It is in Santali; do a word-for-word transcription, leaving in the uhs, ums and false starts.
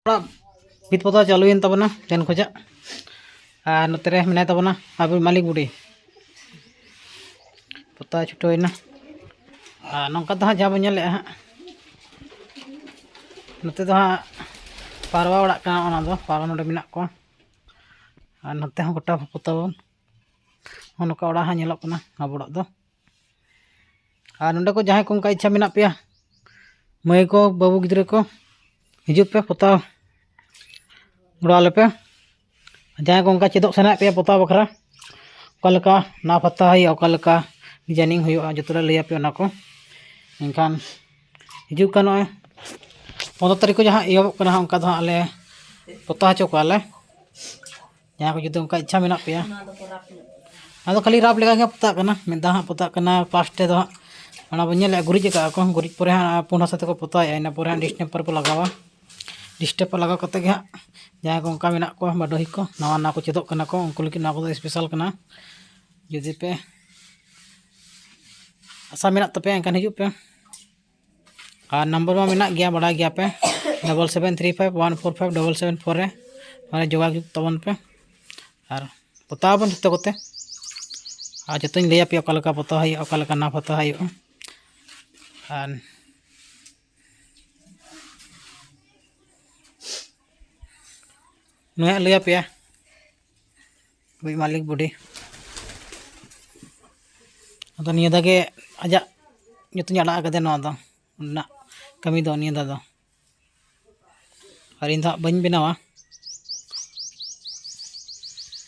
ᱚᱲᱟᱜ ᱵᱷᱤᱛ ᱯᱚᱛᱟᱣ ᱪᱟᱹᱞᱩᱭᱮᱱ ᱛᱟᱵᱚᱱᱟ ᱛᱮᱦᱮᱧ ᱠᱷᱚᱱᱟᱜ᱾ ᱟᱨ ᱱᱚᱛᱮ ᱨᱮ ᱢᱮᱱᱟᱭ ᱛᱟᱵᱚᱱᱟ ᱟᱵᱚ ᱢᱟᱹᱞᱤᱠ ᱵᱩᱰᱷᱤ, ᱯᱚᱛᱟᱣ ᱪᱷᱩᱴᱟᱹᱣᱮᱱᱟ᱾ ᱟᱨ ᱱᱚᱝᱠᱟ ᱫᱚ ᱦᱟᱸᱜ ᱡᱟᱦᱟᱸ ᱵᱚᱱ ᱧᱮᱞᱮᱫᱼᱟ ᱦᱟᱸᱜ, ᱱᱚᱛᱮ ᱫᱚ ᱦᱟᱸᱜ ᱯᱟᱨᱣᱟ ᱚᱲᱟᱜ ᱠᱟᱱᱟ, ᱚᱱᱟ ᱫᱚ ᱯᱟᱨᱣᱟ ᱱᱚᱰᱮ ᱢᱮᱱᱟᱜ ᱠᱚᱣᱟ᱾ ᱟᱨ ᱱᱚᱛᱮ ᱦᱚᱸ ᱜᱚᱴᱟ ᱯᱚᱛᱟᱣ ᱱᱚᱜᱼᱚ ᱱᱚᱝᱠᱟ ᱚᱲᱟᱜ ᱦᱟᱸᱜ ᱧᱮᱞᱚᱜ ᱠᱟᱱᱟ ᱟᱵᱚ ᱚᱲᱟᱜ ᱫᱚ᱾ ᱟᱨ ᱱᱚᱰᱮ ᱠᱚ ᱡᱟᱦᱟᱸᱭ ᱠᱚ ᱚᱱᱠᱟ ᱤᱪᱪᱷᱟ ᱢᱮᱱᱟᱜ ᱯᱮᱭᱟ, ᱢᱟᱹᱭ ᱠᱚ, ᱵᱟᱹᱵᱩ ᱜᱤᱫᱽᱨᱟᱹ ᱠᱚ, ᱦᱤᱡᱩᱜ ᱯᱮ ᱯᱚᱛᱟᱣ ᱜᱚᱲᱚ ᱟᱞᱮ ᱯᱮ᱾ ᱡᱟᱦᱟᱸᱭ ᱠᱚ ᱚᱱᱠᱟ ᱪᱮᱫᱚᱜ ᱥᱟᱱᱟᱭᱮᱫ ᱯᱮᱭᱟ ᱯᱚᱛᱟᱣ ᱵᱟᱠᱷᱨᱟ, ᱚᱠᱟ ᱞᱮᱠᱟ ᱱᱟᱯ ᱦᱟᱛᱟᱣ ᱦᱩᱭᱩᱜᱼᱟ, ᱚᱠᱟ ᱞᱮᱠᱟ ᱰᱤᱡᱟᱭᱱᱤᱝ ᱦᱩᱭᱩᱜᱼᱟ, ᱡᱚᱛᱚ ᱞᱮ ᱞᱟᱹᱭ ᱟᱯᱮᱭᱟ ᱚᱱᱟ ᱠᱚ᱾ ᱮᱱᱠᱷᱟᱱ ᱦᱤᱡᱩᱜ ᱠᱟᱱ ᱱᱚᱜᱼᱚᱭ ᱯᱚᱱᱨᱚ ᱛᱟᱹᱨᱤᱠᱷ ᱠᱚ ᱡᱟᱦᱟᱸ ᱮᱦᱚᱵᱚᱜ ᱠᱟᱱᱟ ᱦᱟᱸᱜ, ᱚᱱᱠᱟ ᱫᱚ ᱦᱟᱸᱜ ᱞᱮ ᱯᱚᱛᱟᱣ ᱦᱚᱪᱚ ᱠᱚᱣᱟᱞᱮ᱾ ᱡᱟᱦᱟᱸᱭ ᱠᱚ ᱡᱩᱫᱤ ᱚᱱᱠᱟ ᱤᱪᱪᱷᱟ ᱢᱮᱱᱟᱜ ᱯᱮᱭᱟ, ᱚᱱᱟ ᱫᱚ ᱠᱷᱟᱹᱞᱤ ᱨᱟᱯ ᱞᱮᱠᱟ ᱜᱮ ᱯᱚᱛᱟᱜ ᱠᱟᱱᱟ᱾ ᱢᱤᱫ ᱫᱷᱟᱣ ᱦᱟᱸᱜ ᱯᱚᱛᱟᱜ ᱠᱟᱱᱟ, ᱯᱷᱟᱥᱴ ᱛᱮᱫᱚ ᱦᱟᱸᱜ ᱚᱱᱟ ᱵᱚᱱ ᱧᱮᱞᱮᱫᱼᱟ, ᱜᱩᱨᱤᱡ ᱟᱠᱟᱫᱼᱟ ᱠᱚ, ᱜᱩᱨᱤᱡ ᱯᱚᱨᱮ ᱦᱟᱸᱜ ᱯᱩᱸᱰ ᱦᱟᱥᱟ ᱛᱮᱠᱚ ᱯᱚᱛᱟᱣᱮᱫᱼᱟ, ᱤᱱᱟᱹ ᱯᱚᱨᱮ ᱦᱟᱸᱜ ᱰᱤᱥᱴᱮᱢᱯᱟᱨ ᱠᱚ ᱞᱟᱜᱟᱣᱟ᱾ ᱰᱤᱥᱴᱮᱢᱯᱟᱨ ᱞᱟᱜᱟᱣ ᱠᱟᱛᱮ ᱜᱮ ᱦᱟᱸᱜ ᱡᱟᱦᱟᱸᱭ ᱠᱚ ᱚᱱᱠᱟ ᱢᱮᱱᱟᱜ ᱠᱚᱣᱟ, ᱵᱟᱰᱚᱦᱤ ᱠᱚ, ᱱᱟᱣᱟ ᱱᱟᱣᱟ ᱠᱚ ᱪᱮᱫᱚᱜ ᱠᱟᱱᱟ ᱠᱚ, ᱩᱱᱠᱩ ᱞᱟᱹᱜᱤᱫ ᱱᱚᱣᱟ ᱠᱚᱫᱚ ᱥᱯᱮᱥᱟᱞ ᱠᱟᱱᱟ᱾ ᱡᱩᱫᱤ ᱯᱮ ᱟᱥᱟ ᱢᱮᱱᱟᱜ ᱛᱟᱯᱮᱭᱟ, ᱮᱱᱠᱷᱟᱱ ᱦᱤᱡᱩᱜ ᱯᱮ᱾ ᱟᱨ ᱱᱟᱢᱵᱟᱨ ᱢᱟ ᱢᱮᱱᱟᱜ ᱜᱮᱭᱟ, ᱵᱟᱲᱟᱭ ᱜᱮᱭᱟ ᱯᱮ, double seven three five one four five double seven four ᱨᱮ, ᱢᱟᱱᱮ, ᱡᱳᱜᱟᱡᱳᱜᱽ ᱛᱟᱵᱚᱱ ᱯᱮ᱾ ᱟᱨ ᱯᱚᱛᱟᱣ ᱟᱵᱚᱱ ᱡᱚᱛᱚ ᱠᱚᱛᱮ᱾ ᱟᱨ ᱡᱚᱛᱚᱧ ᱞᱟᱹᱭ ᱟᱯᱮᱭᱟ ᱚᱠᱟ ᱞᱮᱠᱟ ᱯᱚᱛᱟᱣ ᱦᱩᱭᱩᱜᱼᱟ, ᱚᱠᱟ ᱞᱮᱠᱟ ᱱᱟᱯ ᱦᱟᱛᱟᱣ ᱦᱩᱭᱩᱜᱼᱟ᱾ ᱟᱨ ᱱᱩᱭᱟᱜ ᱞᱟᱹᱭ ᱟᱯᱮᱭᱟ ᱟᱵᱚᱭᱤᱡ ᱢᱟᱹᱞᱤᱠ ᱵᱩᱰᱷᱤ᱾ ᱟᱫᱚ ᱱᱤᱭᱟᱹ ᱫᱷᱟᱣ ᱜᱮ ᱟᱡᱟᱜ ᱧᱩᱛᱩᱢ ᱟᱲᱟᱜ ᱟᱠᱟᱫᱟ ᱱᱚᱣᱟ ᱫᱚ, ᱨᱮᱱᱟᱜ ᱠᱟᱹᱢᱤ ᱫᱚ ᱱᱤᱭᱟᱹ ᱫᱷᱟᱣ ᱫᱚ᱾ ᱟᱨ ᱤᱧ ᱫᱚ ᱦᱟᱸᱜ ᱵᱟᱹᱧ ᱵᱮᱱᱟᱣᱟ,